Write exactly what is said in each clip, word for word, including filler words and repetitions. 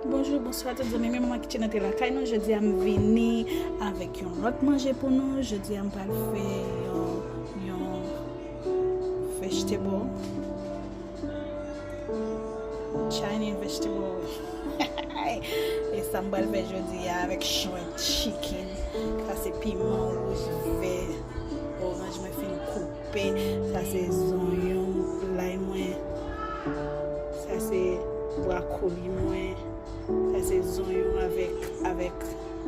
Bonjou, bonswa tout zanmi m yo. Manman Kitchen antre lakay nou. Jodi a m vini avèk yon lòt manje pou nou. Jodi a m pral fè yon, yon vegetable, Chinese vegetable. E sa m pral fè jodi a avèk shrimp chicken. Sa se piman wouj, vè, oranj mwen fin koupe. Sa se zonyon, lay mwen. Sa se bwakoli mwen. Sa se zonyon avèk, avèk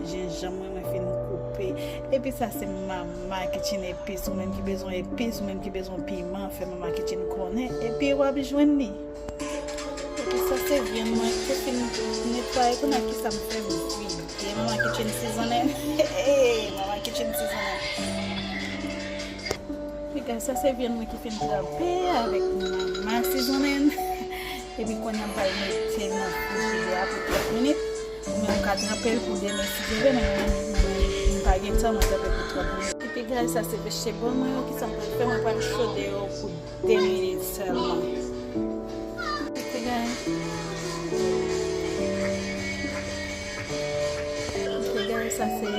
jenjanm mwen, mwen fin koupe. Epi sa se Mama Kitchen epis. Ou menm ki bezwen epis, ou menm ki bezwen piman, fè Mama Kitchen konnen. Epi w ap jwenn li. Epi sa se vyann mwen ki te fin netwaye. Kounye a ki sa m fè? M vide Mama Kitchen seasoning. Mama Kitchen seasoning. Piga, sa se vyann mwen ki fin tranpe avèk Mama seasoning. Epi kounye a m pral mete nan frijidè a pou trant minit. Ou menm ou ka tranpe l pou demen si Dye vle, men mwen, mwen, m pa gen tan, mwen tranpe pou trant minit. Epi guys, sa se vegetable mwen yo, kisa m pral fè? Mwen pral chode yo pou de minit sèlman. Epi guys, epi guys, sa se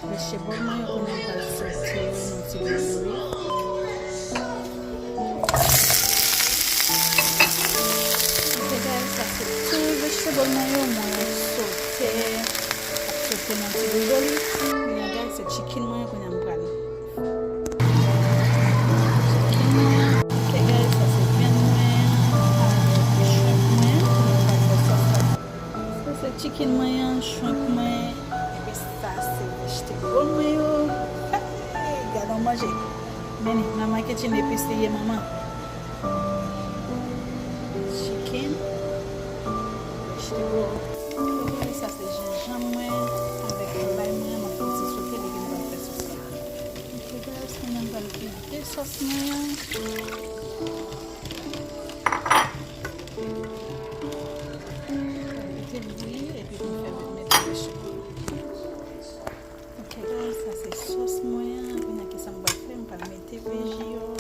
vegetable mwen yo, kounye a m pral sote yo nan ti bouyon diri. Ok guys, sa se tout vegetable mwen yo, mwen sote, sote nan ti bouyon diri. Kounye a guys, se chicken mwen yo, kounye a m pral. Chicken mwen. Ok guys, sa se vyann mwen avèk shrimp mwen, kounye a m pral fè sòs la. Sa se chicken mwen an, shrimp mwen, epi sa se vegetable mwen yo. Hey, gade yon manje. Men li, Mama Kitchen epis li ye, manman. Chicken, vegetable. Epi sa se jenjanm mwen avèk lay mwen, m ap fè ti sote, epi m pral fè sòs la. Ok guys, kounye a m pral vide sòs mwen an. Mete diri, epi pou m fè mete veji. Ok guys, sa se sòs mwen an. Kounye a kisa m pral fè? M pral mete veji yo, m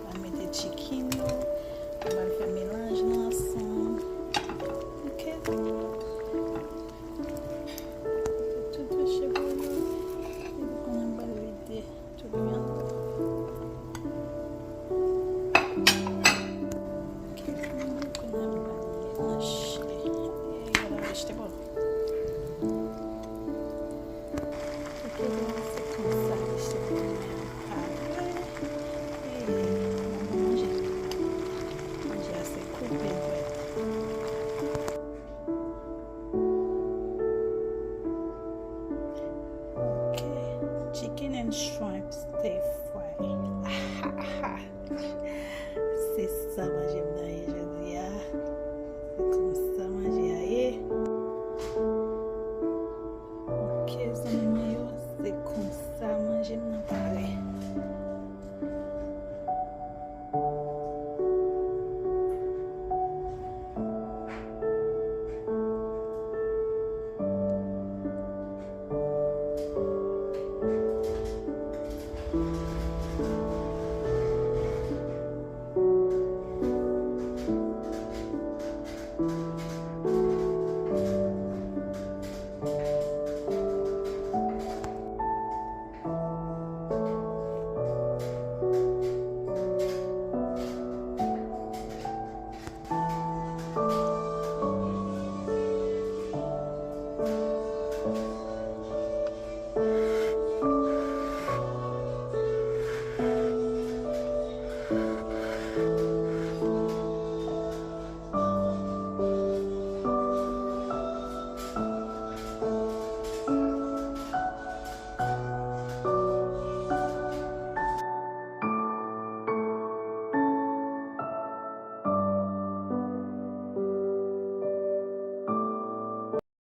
pral mete chicken yo, m pral fè melanj lan ansanm. Ok. Tout veji yo. Epi kounye a m pral vide. Tout vyann. Ok, kounye a m pral melanje. E, gade vegetable. Ok, bon, se konsa vegetable mwen an pare. E, bon, manje. Manje a se koupe dwèt. Ok, chicken and shrimp.